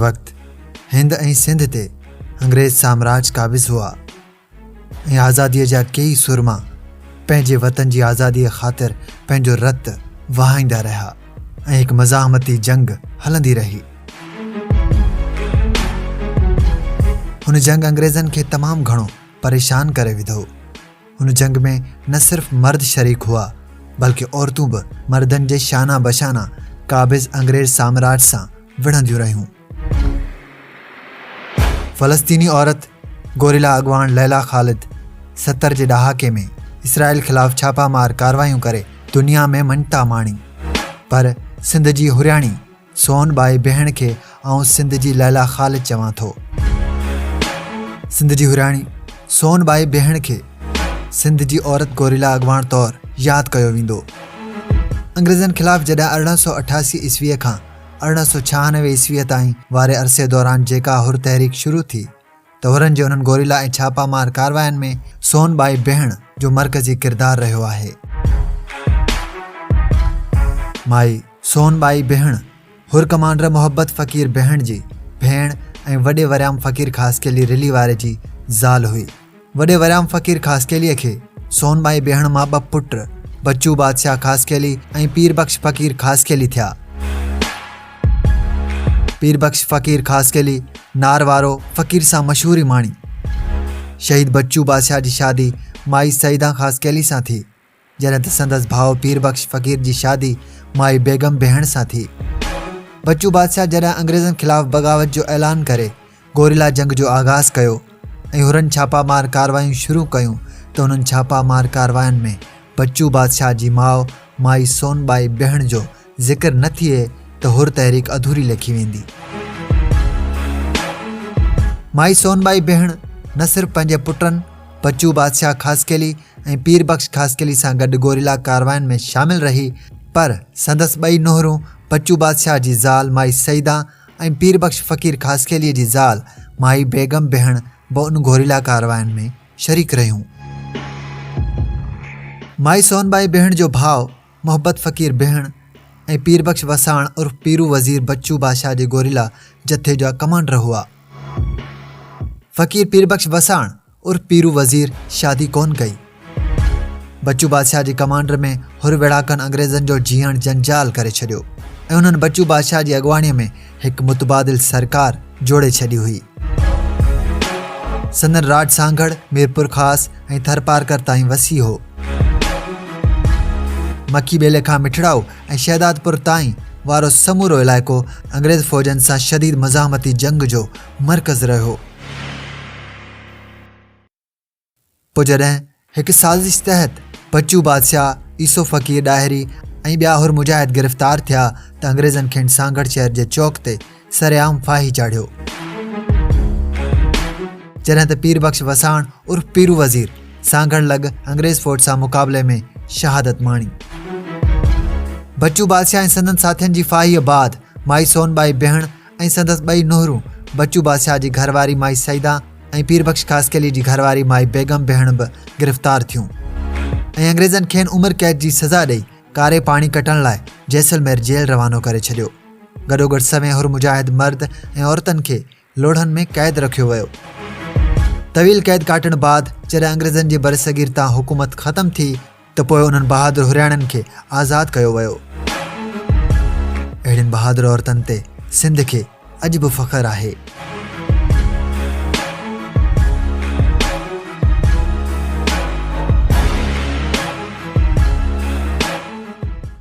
وقت هند ۽ سنڌ تي انگريز سامراج قابض هئا ۽ آزاديء جا ڪيئي سورما پنهنجي وطن جي آزاديء خاطر پنهنجو رت وهائيندا رهيا ۽ هڪ مزاحمتي جنگ هلندي رهي. هن جنگ انگريزن کي تمام گهڻو پريشان ڪري وڌو. هن جنگ ۾ نه صرف مرد شريڪ هئا، بلڪه عورتون به مردن جي شانه بشانه قابض انگريز سامراج سان وڙهنديون رهيون. فلسطيني عورت گوريلا اڳواڻ ليليٰ خالد 70 جي ڏهاڪي ۾ اسرائيل خلاف ڇاپا مار ڪاروايون ڪري دنيا ۾ مڃتا ماڻي، پر سنڌ جي هرياڻي سون ٻائي بهڻ کي آئون سنڌ جي ليليٰ خالد چوان ٿو. سنڌ جي هرياڻي سون ٻائي بهڻ کي سنڌ جي عورت گوريلا اڳواڻ طور ياد ڪيو ويندو. انگريزن خلاف جڏهن 1888 عيسويء کان 1896 عيسويء تائين واري عرصي دوران جيڪا حر تحريڪ شروع ٿي ته حرن جي انهن گوريلا ۽ ڇاپا مار ڪارواين ۾ سون ٻائي بهڻ جو مرڪزي ڪردار رهيو آهي. مائي سون ٻائي بهڻ حر ڪمانڊر محبت فقير بهڻ جي ڀيڻ ۽ وڏي وريام فقير خاصخيلي رلي واري جي زال هئي. وڏي وريام فقير خاصخيليء کي سون ٻائي بهڻ مان ٻه پٽ بچو بادشاهه خاصخيلي ۽ پير بخش فقير خاصخيلي ٿيا. پير بخش فقير خاصخيلي نار وارو فقير سان مشهوري ماڻي. شهيد بچو بادشاهه جي شادي مائي سعيدان خاصخيلي سان ٿي، جڏهن ته سندس ڀاء پير بخش فقير جي شادي مائي بيگم بهڻ سان ٿي. بچو بادشاهه جڏهن انگريزن خلاف بغاوت جو اعلان ڪري گوريلا جنگ جو آغاز ڪيو ۽ حرن ڇاپا مار ڪاروايون شروع ڪيون ته انهن ڇاپا مار ڪارواين ۾ بچو بادشاهه جي ماء مائي سون ٻائي بهڻ جو ذڪر نه ٿئي ته حر تحريڪ اڌوري ليکي ويندي. مائي سون ٻائي بهڻ نه صرف پنهنجي پٽن بچو بادشاهه خاصخيلي ۽ پير بخش خاصخيلي سان گڏ گوريلا ڪارواين ۾ شامل رهي پر سندس ٻئي نهرون بچو بادشاهه جي زال مائي سعيدان ۽ پير بخش فقير خاصخيلي جي زال مائي بيگم بهڻ به ان گوريلا ڪارواين ۾ شريڪ رهيون. مائي سون ٻائي بهڻ جو ڀاء محبت فقير بهڻ ۽ پير بخش وساڻ عرف پيرو وزير بچو بادشاهه جي گوريلا جٿي جا ڪمانڊر هئا. فقير پير بخش وساڻ عرف پيرو وزير شادي ڪونه ڪئي. بچو بادشاهه جي ڪمانڊر ۾ حر ويڙهاڪن انگريزن جو جيئڻ جنجال ڪري ڇڏيو ۽ انهن بچو بادشاهه جي اڳواڻيء ۾ هڪ متبادل سرڪار جوڙي ڇڏي هئي. سندن راڄ سانگهڙ، ميرپورخاص ۽ ٿرپارڪر تائين وسيع هو. مکي ٻيلي کان مٺڙائو ۽ شهدادپور تائين وارو سمورو علائقو انگريز فوجن سان شديد مزاحمتي جنگ جو مرڪز رهيو. پوء جڏهن هڪ سازش تحت بچو بادشاهه، عيسو فقير ڏاهري ۽ ٻيا حر مجاهد گرفتار ٿيا ته انگريزن کين سانگهڙ شهر جي چوڪ تي سرعام ڦاهي چاڙهيو. جڏهن ته پير بخش وساڻ عرف پيرو وزير سانگهڙ لڳ انگريز فوج سان مقابلي ۾ شهادت ماڻي. بچو بادشاهه ۽ سندن ساٿين جي ڦاهيء بعد مائي سون ٻائي بهڻ ۽ سندس ٻئي نهرون بچو بادشاهه جي گهر واري مائي سعيده ۽ پير بخش خاصخيلي جي گهر واري مائي بيگم بهڻ به گرفتار ٿيون ۽ انگريزن کين عمر قيد جي سزا ڏئي ڪاري پاڻي ڪٽڻ لاء جيسلمير جيل روانو ڪري ڇڏيو. گڏوگڏ سوين حر مجاهد مرد ۽ عورتن کي لوڙهن ۾ قيد رکيو ويو. طويل قيد ڪاٽڻ بعد جڏهن انگريزن جي برصغير تان حڪومت ختم ٿي ته پوء انهن بهادر حرياڻين کي آزاد ڪيو ويو. اهڙين بهادر عورتن تي سنڌ کي اڄ به فخر آهي.